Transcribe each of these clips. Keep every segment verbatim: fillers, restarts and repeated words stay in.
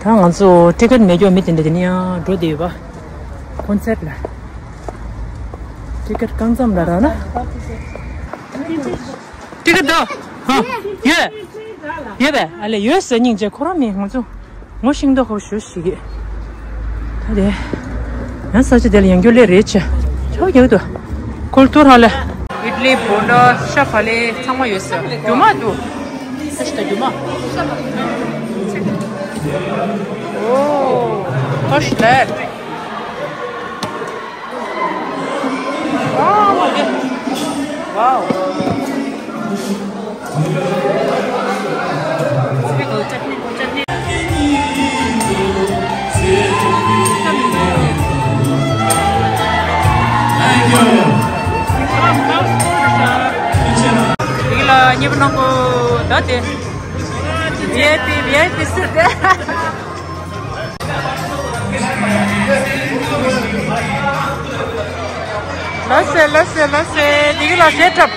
ད་ང་ཚོ་ཊི་ཀེཊ་མེད་རྒྱུ་མི་དེ་འདྲ་དེ་ནི་ཡང་འགྲོ་བསྡད་ཡོད་པ། ཀོན་སརཊ་ལ། ཊི་ཀེཊ་རྐང་ཙམ་ལ་རག་ན། ཊི་ཀེཊ་དོ། ཧ། ཡོད། ཡོད་པས། ཨ་ལས་ཡོད་ཟེར་སྙིང་རྗེ། ཁོ་རང་མིན། ང་ཚོ་ངོ་ཤེས་མདོག་ཁ་པོ་ཞེ་པོ་ཞིག་གིས། ད་དེ། ཡང་ས་ཆ་དེ་ལ་ཡང་རྒྱུ་ལས་རེད་ཆེ། ཆོག་རྒྱག་ཏུ། ཀུལ་ཏུར་ཧ་ལས། ཨིཌ་ལི་བོ་ཌ་ཤ་ཕ་ལེ་ཚང་མ་ཡོད་ས། རྒྱུ་མ་འདུག་ཨ་ཤ་ད་རྒྱུ་མ། ཨོ། ཧོ་ཤ་ལེ། Wow, wow. ཡིན་ལ་ཉེ་བར་ནང་གོ་ད་དེ། ཝི་ཨའི་པི། ཝི་ཨའི་པི་སུ་དེ། ལགས་སེ། ལགས་སེ། ལགས་སེ། འདི་གི་ལ་ཟས་འཁྲབ།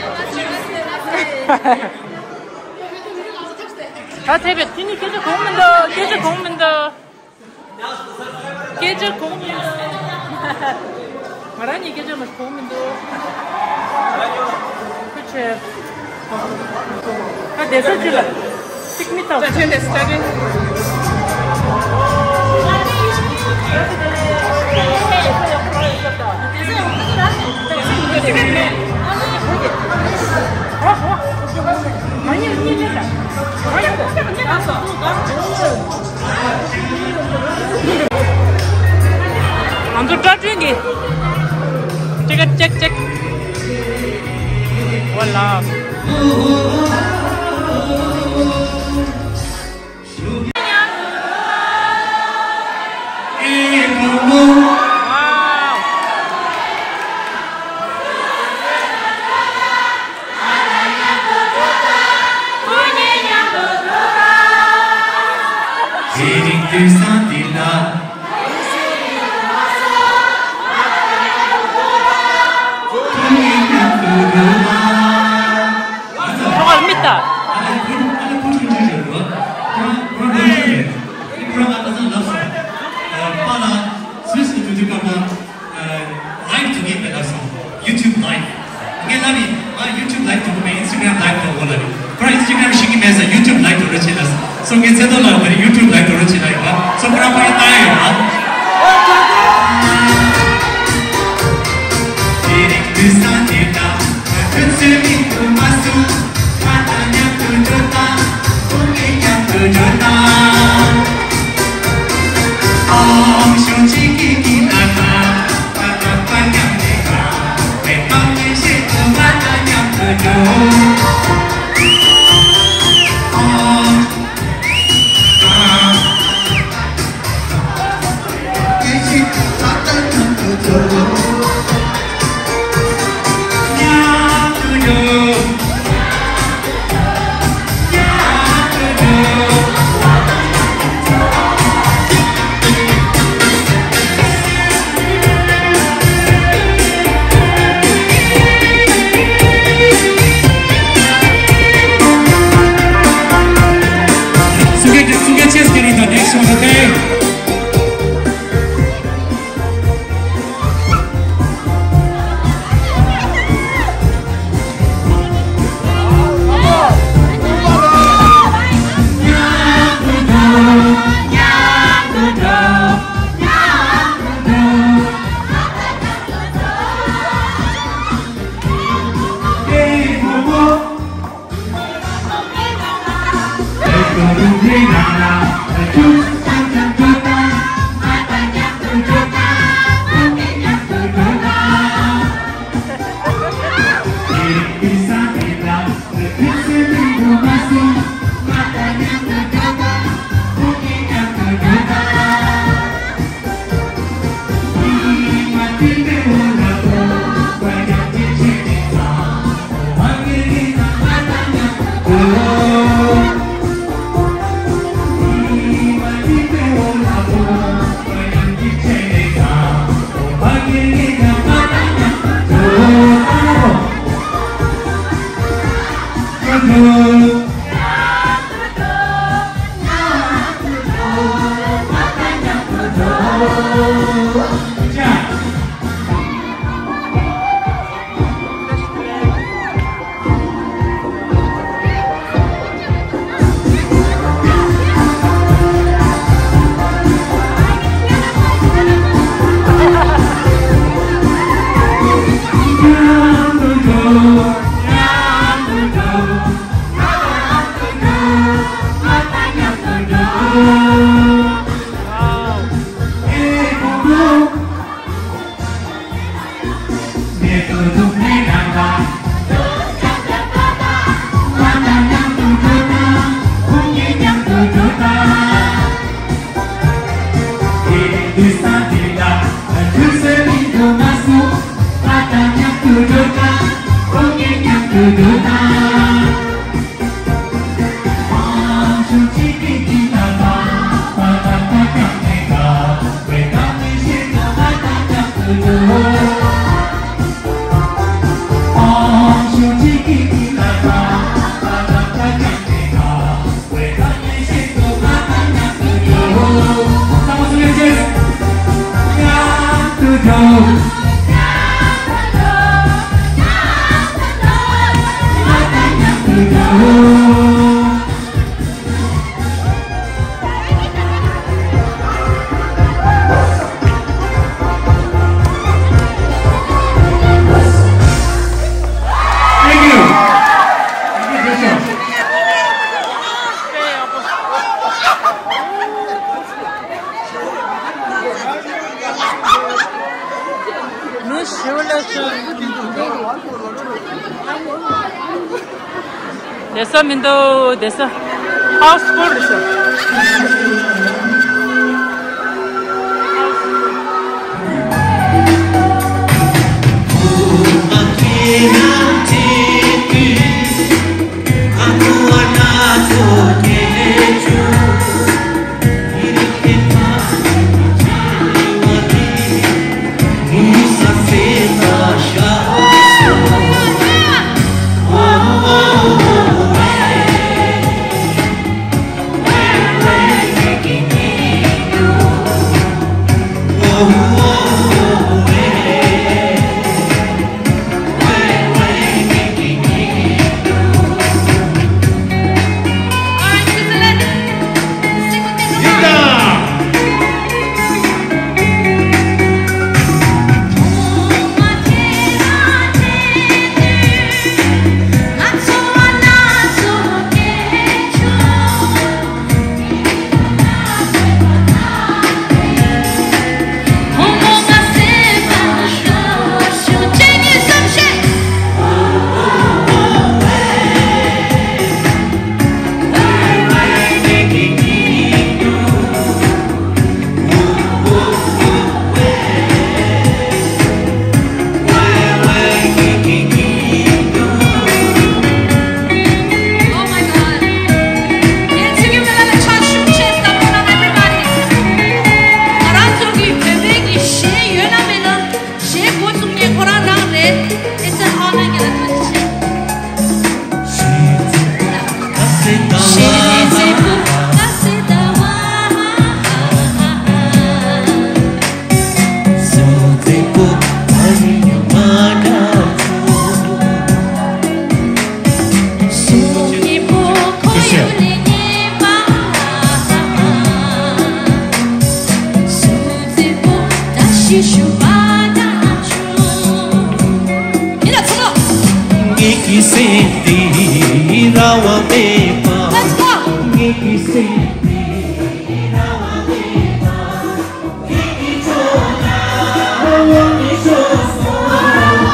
ད་ཐེ་བེད་དེ་ནི་སྐད་ཆ་གོ་མི་འདུག་སྐད་ཆ་གོ་མི་འདུག་སྐད་ཆ་གོ་མི་འདུག་ང་རང་ཉིད་སྐད་ཆ་མ་གོ་མི་འདུག་ཁུ་ཆེ། ད་བསྡད་ས་ཅི་ལ། སིག་མི་ཐོབ། ད་ཆེན་དེ་སི་ཊ་ཌི། ང་ཚོ་སྐྲ་སྐྲོན་གྱི། ཅེག་ཅེག་ཅེག། ཝོ་ལ། དེ་རིང་དུས་སང་འདི་ལ། ཁོ་མི་ལྟ། ལའིབ་དུ་ངེས་པའི་ལབ་སོང་། YouTube live། ངས་ལབ་ཡིན། ང་YouTube live་དུ་གོ་མེད། Instagram live་དུ་གོ་ལབ་ཡིན། ཁོ་རང་Instagram་ཤེས་ཀྱི་མེད་ས། YouTube live་དུ་རོ་ཆེ་ལབ་སོང་། སོ་ངས་ཚེ་ཏོ་ལ་བར་YouTube live་དུ་རོ་ཆེ་ལབ་ཡིན་པ། སོ་ཁོ་རང་ཕར་ལྟ་ཡོད་པ། དེ་རིང་དུས་སང་དེ་ལྟ། ང་ཚོའི་མིང་དུ་མ་སུ། ང་དང་མཉམ་དུ་འགྲོ་དང་། ཁོང་གི་མཉམ་དུ་འགྲོ་དང་། Suge, Suge, cheers, getting the next one, okay? Thank you. Thank you, Christian. བསྡད་ས་མི་འདུག་བསྡད་ས། ཧའུ་སི་ཕུལ་རེད་ཤག Oh my God. ངས་ཚིག་གི་མི་ལ་ལ་ཕྱག་ཞུ་བྱས་བསམ་བློ་གནང་། Everybody. ང་རང་ཚོ་གི་བོད་པའི་གི་གཞས་ཡོད་ན་མེད་ན་གཞས་འགོ་བཙུགས་མཁན་ཁོ་རང་རང་རེད། It's an honor. ངས་ལ་ཐུགས་རྗེ་ཆེ། ངེད་ཀྱི་སེམས་འདི་ར་བ་མེད་པ། ངེད་ཀྱི་སེམས་འདི་ར་བ་མེད་པ། ངེད་ཀྱི་ཕྱོགས་ན་ངེད་ཤོར་སོང་།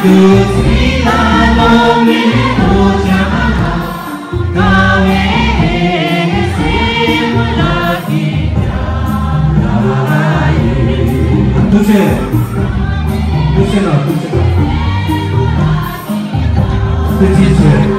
ཐུགས་རྗེ་ཆེ། ཐུགས་རྗེ་ཆེ། ཐུགས་རྗེ་ཆེ།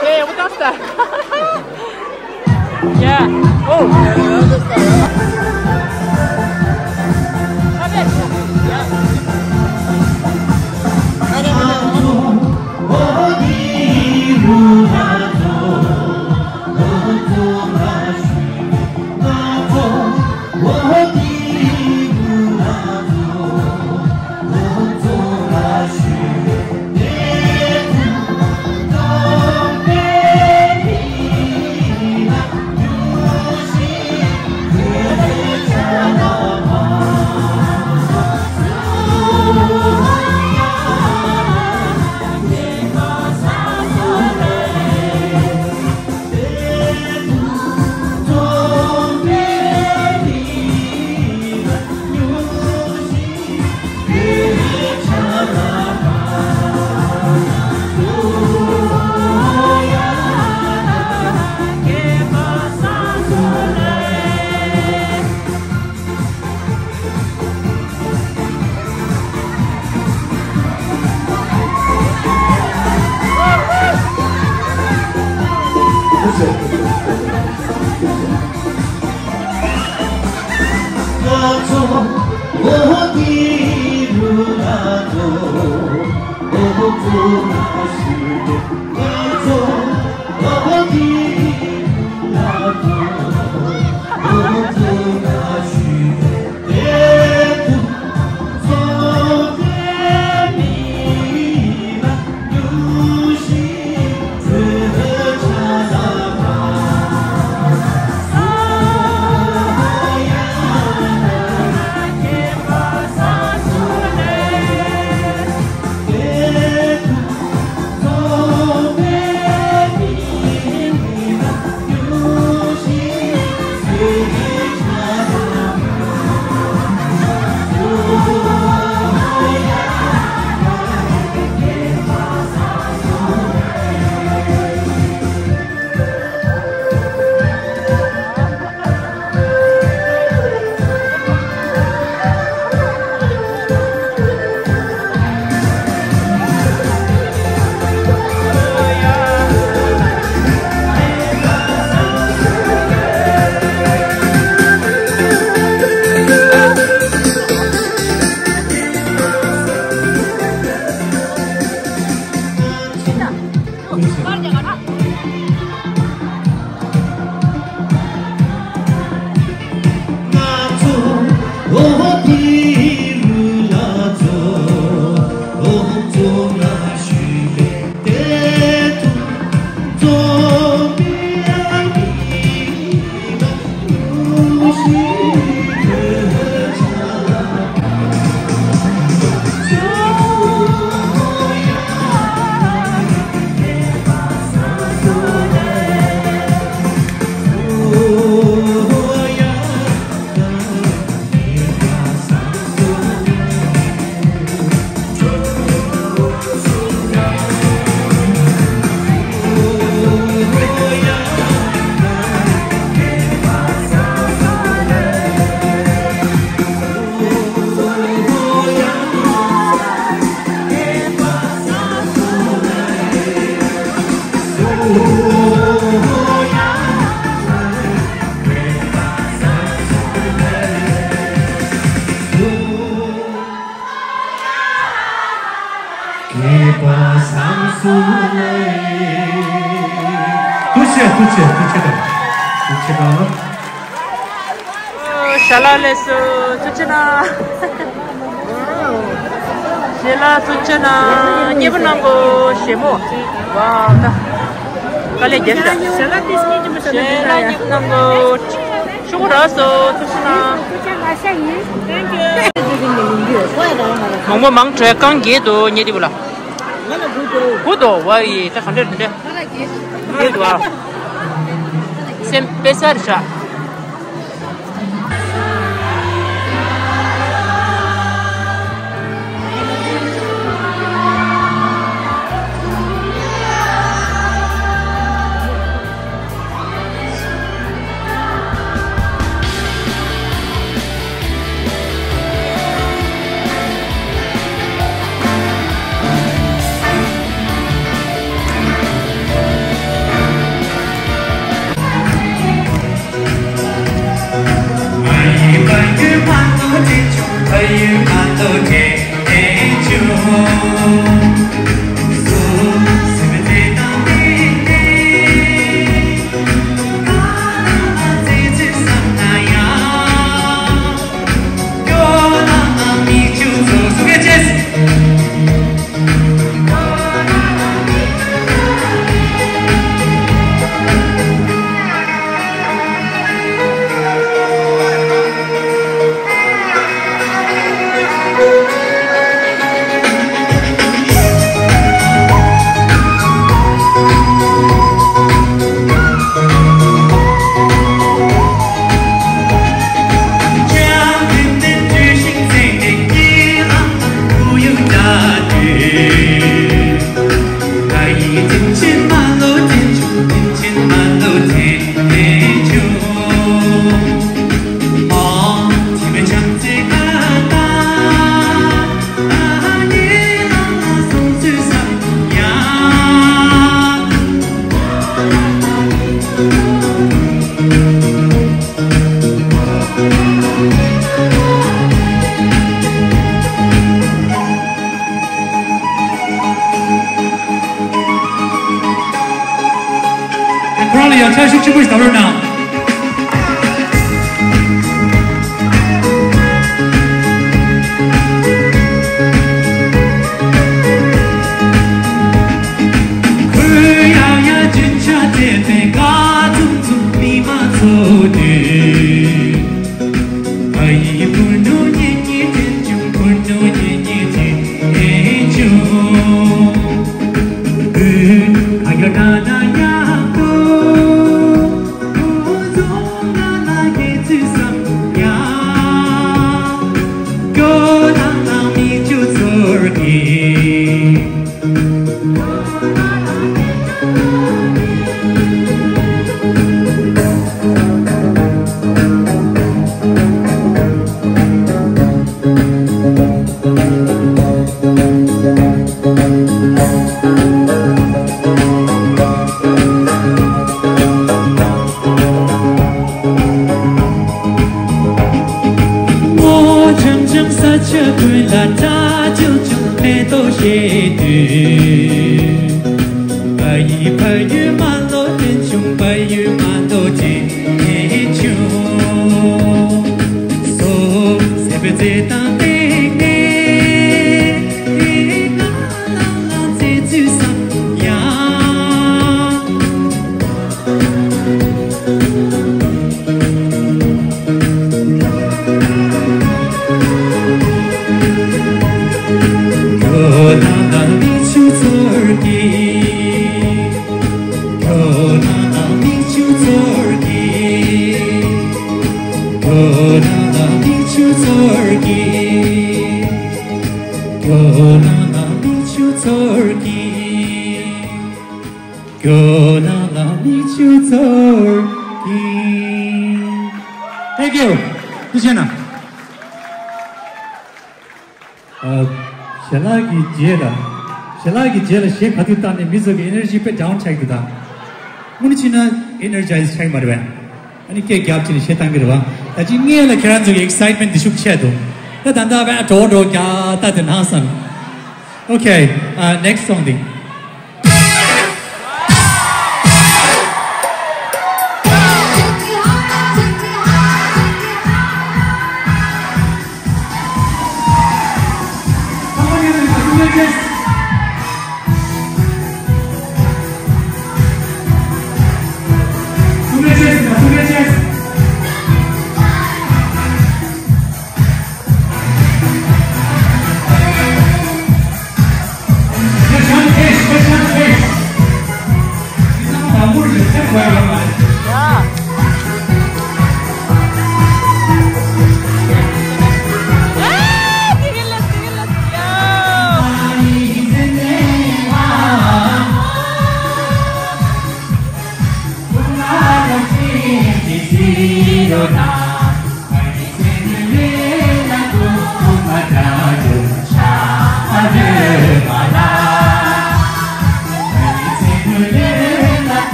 Hey, what the fuck? Yeah. Oh. ཐུགས་རྗེ་ཆེ། ཐུགས་རྗེ་ཆེ། ཐུགས་རྗེ་ཆེ་དང་། ཐུགས་རྗེ་ཆེ་དང་། ཨོ། ཞལ་ལག་ལེགས་སོ། ཐུགས་རྗེ་གནང་། ཞལ་ལག་ཐུགས་རྗེ་གནང་། མཉེས་པོ་གནང་གོ། ཞལ་མོ། ཝའོ། ད་དཀའ་ལས་རྒྱབ་ཤག་ཞལ་ལག་མཉེས་པོ་གནང་གོ། ཤོག་གུ་རག་སོང་། ཐུགས་རྗེ་གནང་། མང་པོ་མང་དྲགས། རྐང་རྒྱལ་དུ་ཉེ་དེ་བུ་ལ། དགུ་དོ་བ་ཡི་ད་ག་འདྲ་འདྲ་རྒྱལ་དུ་བ། སེམས་དཔེ་སར་བཞག་ཕྱག་ཤུགས་ཆེན་པོ་ཞིག་བརྡབ་རོགས་གནང་། Thank you. ཞལ་ལག་གི་རྗེས་ལ། ཞལ་ལག་གི་རྗེས་ལ་གཞས་ག་དུས་བཏང་ནས་མི་ཚོ་གི་ཨེ་ནར་ཇི་དཔེ་ཌའུན་ཆགས་ཀྱི་འདུག་ད། དངོས་གནས་བྱས་ན་ཨེ་ནར་ཇའི་ཛི་ཆགས་ཀྱི་མ་རེད་པས། ཨ་ནི་སྐད་རྒྱབ་བྱས་ནས་གཞས་བཏང་གི་རེད་པ། ད་ཅི་སྔོན་ལ་ཁྱེད་རང་ཚོ་གི་ཨེག་སའིཊ་མེན་ཊི་འདི་ཤུགས་ཆེ་འདུག་ད་ད་ལྟ་བས་འགྲོ་འགྲོ་རྒྱག་ད་དེ་ནང་སང་། Okay, uh, next song དེ།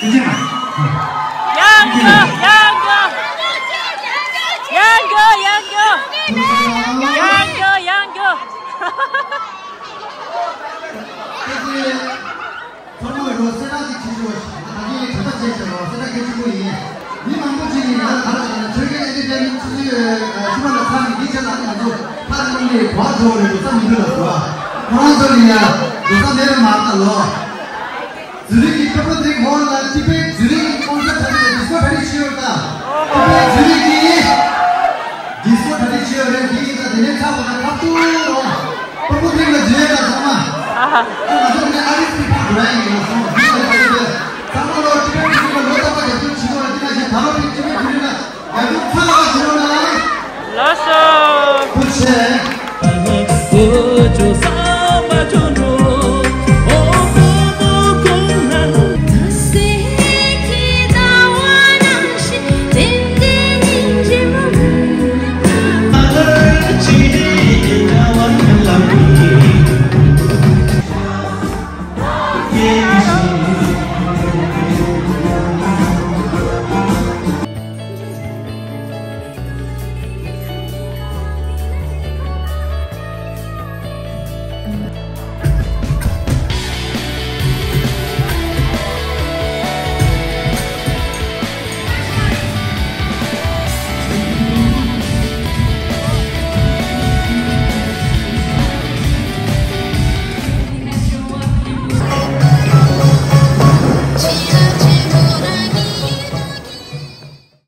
ཡང་མགྱོགས། ཡང་མགྱོགས། ཡང་མགྱོགས། ཡང་མགྱོགས། ཡང་མགྱོགས། ཡང་མགྱོགས། ཚང་མ་ལ་གསལ་བསྒྲགས་ཅིག་བྱེད་ཆོག་ད་གིན་གྲྭ་པ་བྱས་བྱས་ལ་གསལ་བསྒྲགས་སྐད་ཆེན་པོ་ཡིན། མི་མང་པོ་ཅིག་གིས་ང་ལ་ག་རེ་ཟེར་ན། ཆོས་རྒྱལ་ཨེ་ཊི་ཊེན་མེན་ཊི་ཆུ་ཚོད་བཅུ་པ་ལ་ཚར་ནས་འདི་བྱས་ལ་ང་ཚོ་ཕར་གནང་ནས་གོ་བ་འགྲོ་རེད། འགྲོ་ས་མི་འདུག་ལབ་སོང་། ཁོ་རང་ཚོ་ལ་ཡ་འགྲོ་ས་མེད་པ་མ་རེད་ད་ལོ། ཛུ་རིག་གི་ཁྱོད་པོ་དེ་ཧོ་ལ་ཅི་པེ་ཛུ་